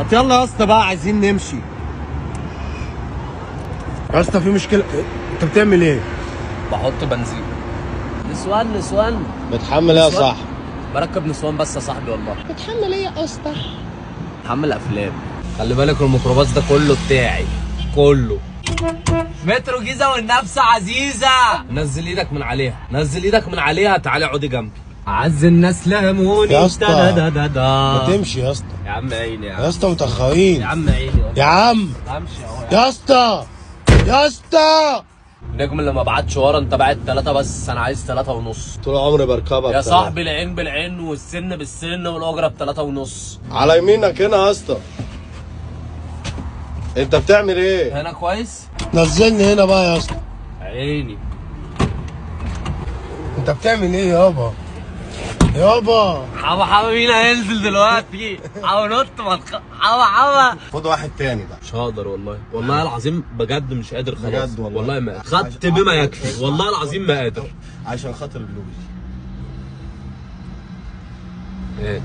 ما يلا يا اسطى بقى، عايزين نمشي. يا اسطى في مشكله، انت بتعمل ايه؟ بحط بنزين. نسوان نسوان. بتحمل ايه يا صاحبي؟ بركب نسوان بس يا صاحبي والله. بتحمل ايه يا اسطى؟ بتحمل افلام. خلي بالك الميكروباص ده كله بتاعي كله. مترو جيزه والنفس عزيزه. نزل ايدك من عليها، نزل ايدك من عليها، تعالي اقعدي جنبي. عز الناس لهموني. يا اسطى. دا دا دا دا. ما تمشي يا اسطى. يا عم عيني يا يا عم. اسطى متاخرين يا عم عيني والله. يا عم. همشي اهو يا يا اسطى يا اسطى. النجم اللي ما بعتش ورا، انت بعت 3 بس، انا عايز 3.5. طول عمري بركبها. يا صاحبي العين بالعين والسن بالسن والاجره ب3.5. على يمينك هنا يا اسطى. انت بتعمل ايه؟ هنا كويس؟ نزلني هنا بقى يا اسطى. عيني. انت بتعمل ايه يابا؟ يابا حوا حوا، مين هينزل دلوقتي؟ حوا نط، ما حوا حوا. خد واحد تاني بقى. مش هقدر والله، والله العظيم بجد مش قادر خلاص. بجد والله. والله ما خدت بما يكفي، والله العظيم ما قادر. عشان خاطر اللوز. ايه؟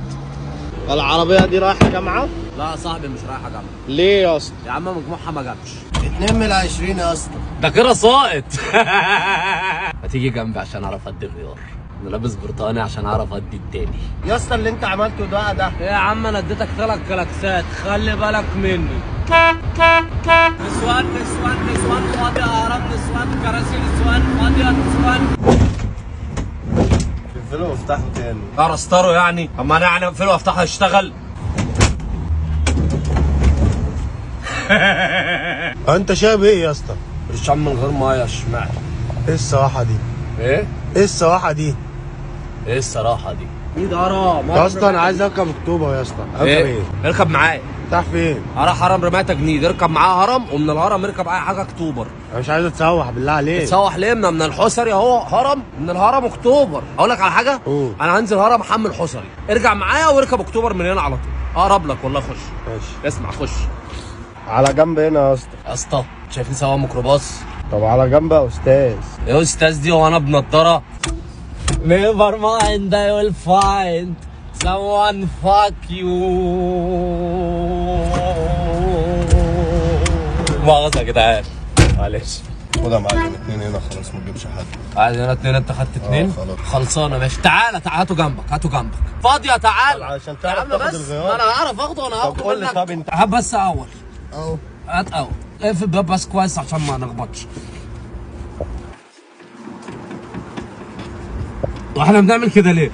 العربية دي رايحة جامعة؟ لا يا صاحبي مش رايحة جامعه. ليه يا اسطى؟ يا عم مجموعها ما جابش. 2 من 20 يا اسطى. ده كده ساقط. هتيجي جنبي عشان اعرف ادي غيار. انا لابس برتقاني عشان اعرف ادي التاني. يا اسطى اللي انت عملته ده ده ايه يا عم، انا اديتك 3 كلاكسات، خلي بالك مني. نسوان نسوان نسوان فاضية، هرم نسوان، كراسي نسوان فاضية نسوان. اقفله وافتحه تاني. ارستره يعني؟ اما انا يعني اقفله وافتحه اشتغل. انت شايف ايه يا اسطى؟ برشام من غير مية، اشمعنى؟ ايه الصراحة دي؟ ايه؟ ايه الصراحة دي؟ ايه الصراحة دي؟ ايه ده هرم؟ يا اسطى انا عايز اركب اكتوبر يا اسطى. اركب ايه؟ اركب معايا. تحت فين؟ هروح هرم رماية تجنيد، اركب معايا هرم، ومن الهرم اركب اي حاجة اكتوبر. انا مش عايز اتسوح بالله عليك. تسوح ليه؟ من الحصري اهو هرم، من الهرم اكتوبر. اقول لك على حاجة؟ قول. انا هنزل هرم احمل حصري، ارجع معايا واركب اكتوبر من هنا على طول، اقرب لك والله. خش. ماشي. اسمع خش. على جنب هنا يا اسطى. يا اسطى شايفين سوا ميكروباص؟ طب على جنب يا استاذ. يا استاذ دي وانا بنضاره. Never mind I will find someone fuck you. مؤاخذة يا جدعان، معلش. خد يا معلم 2 هنا خلاص، ما تجيبش حد. عايز هنا 2، انت خدت 2؟ خلاص. خلصانه ماشي. تعالى تعالى، هاتوا جنبك، هاتوا جنبك. فاضية تعالى. طب عشان تعرف يا عم تاخد بس، الغيار. ما انا هعرف اخده، انا هاخده طب قول لي. منك. طب انت هات بس اول. اهو. هات اول، اقفل الباب بس كويس عشان ما نخبطش. واحنا بنعمل كده ليه؟